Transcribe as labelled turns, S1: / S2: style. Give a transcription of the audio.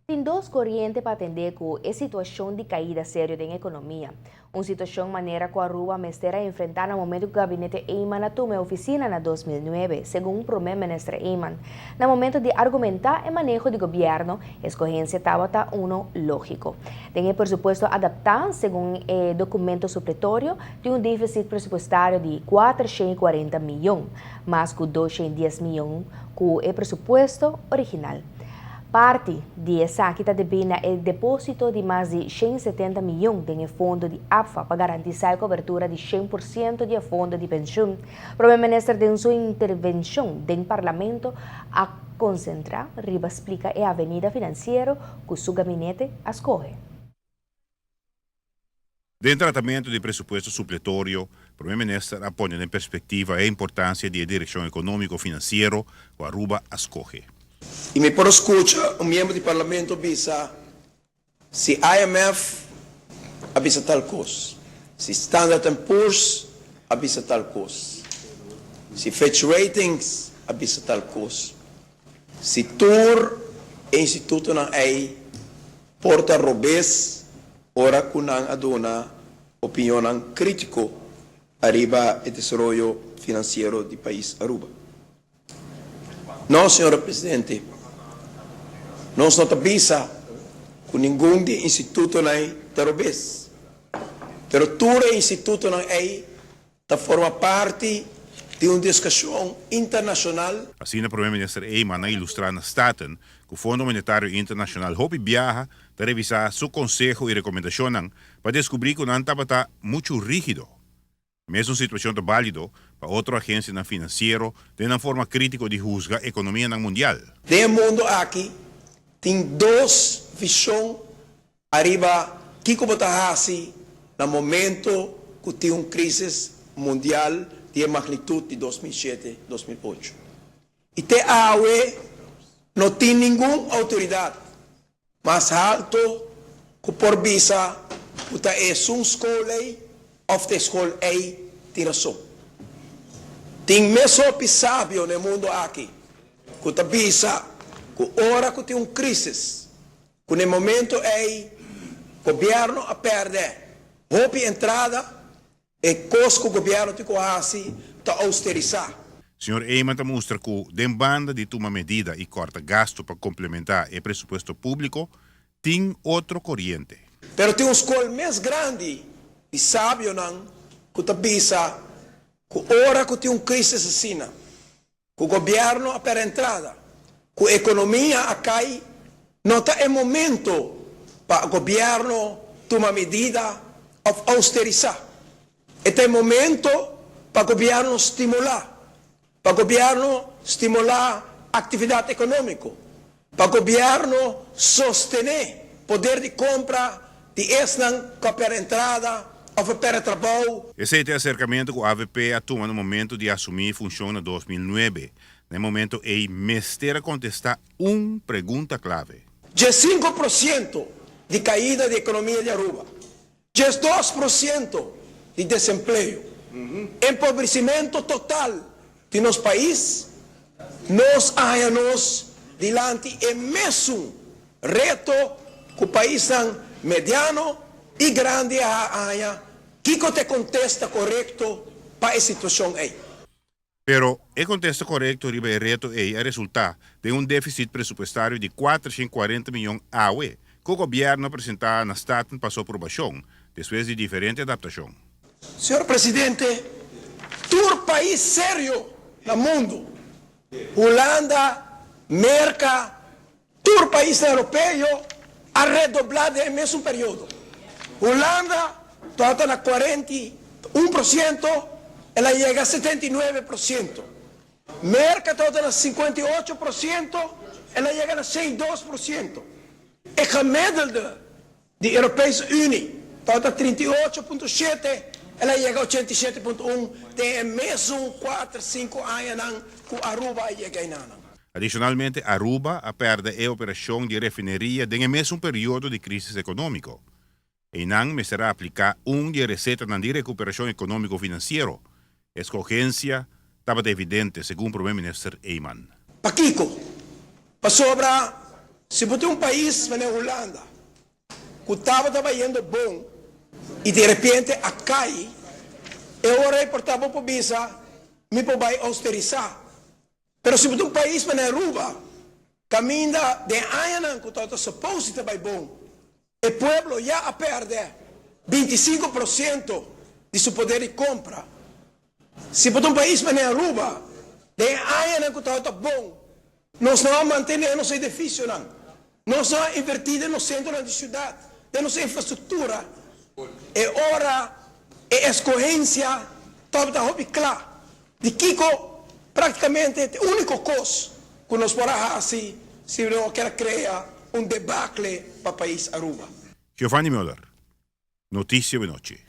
S1: Tin dos koriente pa atendé ku e situashon di kaida serio den ekonomia. Un situashon manera ku Aruba mester a enfrentá na momento ku gabinete Eman a tuma e ofisina na 2009, segun Promé Minister Eman. Na momento di argumentá e maneho di gobièrnu, e skohensia tabata uno lógiko. Den e presupuesto adaptá, segun e dokumento supletorio, tin un défisit presupuestario di 440 miyon, mas ku 210 miyon ku e presupuesto original. Parti di esaki ta debí na e depósito di mas di 170 miyon den e fondo di APFA pa garantisá e kobertura di 100% di e fondo di penshun. Prome Minister den su intervenshon den Parlamento a konsentrá riba splika e avenida finansiero ku su gabinete a skohe.
S2: Den tratamentu di presupuesto supletorio, Prome Minister a pone den perspektiva e importansia di e direkshon ekonómiko finansiero ku Aruba a skohe.
S3: I mi por a skucha un miembro di Parlamento bisa si IMF a bisa tal kos, si Standard and Poor's a bisa tal kos, si Fitch Ratings a bisa tal kos, si tur e institutonan ei por ta robes ora ku nan a duna opinionnan krítiko ariba e desaroyo finansiero di pais Aruba. No, señora Presidente, nos no ta bisa ku ningun di e institutonan ei ta robes, pero tur e institutonan ei ta forma parti di un diskushon internashonal.
S2: Asina Prome Minister Eman a ilustrá na Staten ku Fondo Monetario Internashonal hopi biaha ta revisá su konseho i rekomendashonnan pa deskubrí ku nan tabata muchu rígido. Mesun situashon ta bálido pa otro agensianan finansiero den nan forma krítiko di husga ekonomianan mundial.
S3: Den e mundo aki tin dos vishon ariba kiko bo ta hasi na momento ku tin un krisis mundial di e magnitut di 2007, 2008. I te awe no tin ningun outoridat mas halto ku por bisa ku ta esun skol ei òf ta e skol ei tin rason. Tin mes hopi sabio na e mundo aki ku ta bisa ku ora ku tin un krisis, Ku n'e momento ei gobièrnu a pèrdè hopi entrada, e kos ku gobièrnu tin ku hasi ta ousterisá.
S2: Señor Eman ta mustra ku den banda di tuma medida i kòrta gastu pa komplementá e presupuesto públiko, tin otro koriente.
S3: Pero tin un skol mes grandi di sabionan ku ta bisa ku ora ku tin un krisis asina, Ku gobièrnu a pèrdè entrada, ku ekonomia a kai, no ta e momento pa gobièrnu tuma medida òf ousterisá. E ta e momento pa gobièrnu stimulá, pa gobièrnu stimulá aktividat ekonómiko, Pa gobierno sostene poder di compra di esnan cu a perde entrada of a perde trabou.
S2: Esei ta e aserkamentu ku avp a tuma na momento di asumí funshon na 2009. Na e momento ei mester a kontestá un pregunta klave.
S3: 15% di caida di economia di Aruba. 12% di desempleo, empobrecimento total di nos pais, nos a haña nos dilanti e mesun reto ku paisnan mediano i grandi a haña, kiko ta e kontesta korekto pa e situashon ei?
S2: Pero e kontesta korekto riba e reto ei a resultá den un défisit presupuestario di 440 mion awe, ku gobièrnu a presentá na Staten pa su aprobashon, despues di diferente adaptashon.
S3: Señor Presidente, tur pais serio na mundu, Hulanda, Merka, Tur paisnan europeo a redoblá den e mesun periodo. Hulanda tabata na 41%, el a yega 79%. Merka tabata na 58%, el a yega na 102%. E gemiddelde di Europese Unie tabata 38.7, el a yega 87.1 den e mesun kuater, sinku añanan ku Aruba a yega enanan.
S2: Adishonalmente Aruba a pèrdè e operashon di e refineria den e mesun periodo di krísis ekonómiko. Einan mester a apliká un di e resetanan di rekuperashon ekonómiko finansiero. E skogensia tabata evidente, segun Prome Minister Eman.
S3: Pakiko? Pasobra. Si bo tin un pais manera Hulanda ku tabata bayendo bon i di repente a kai, e ora ei por ta bo por bisa, Mi por bai austerisá. Pero si bo tin un pais manera Aruba, kaminda den añanan ku tabata supos di ta bai bon, e pueblo ya a pèrdè 25% di su poder di kompra. Si bo ta un pais manera Aruba, den e añanan ku tabata bon, nos no a mantené nos edifisionan, nos no a invertí den nos sentronan di siudat, den nos infrastruktura. E ora e eskohensia tabata hopi kla di kiko praktikamente ta e úniko kos ku nos por a hasi si no kier a krea un debakle pa pais Aruba.
S2: Giovanni Muller, Noticia Benochi.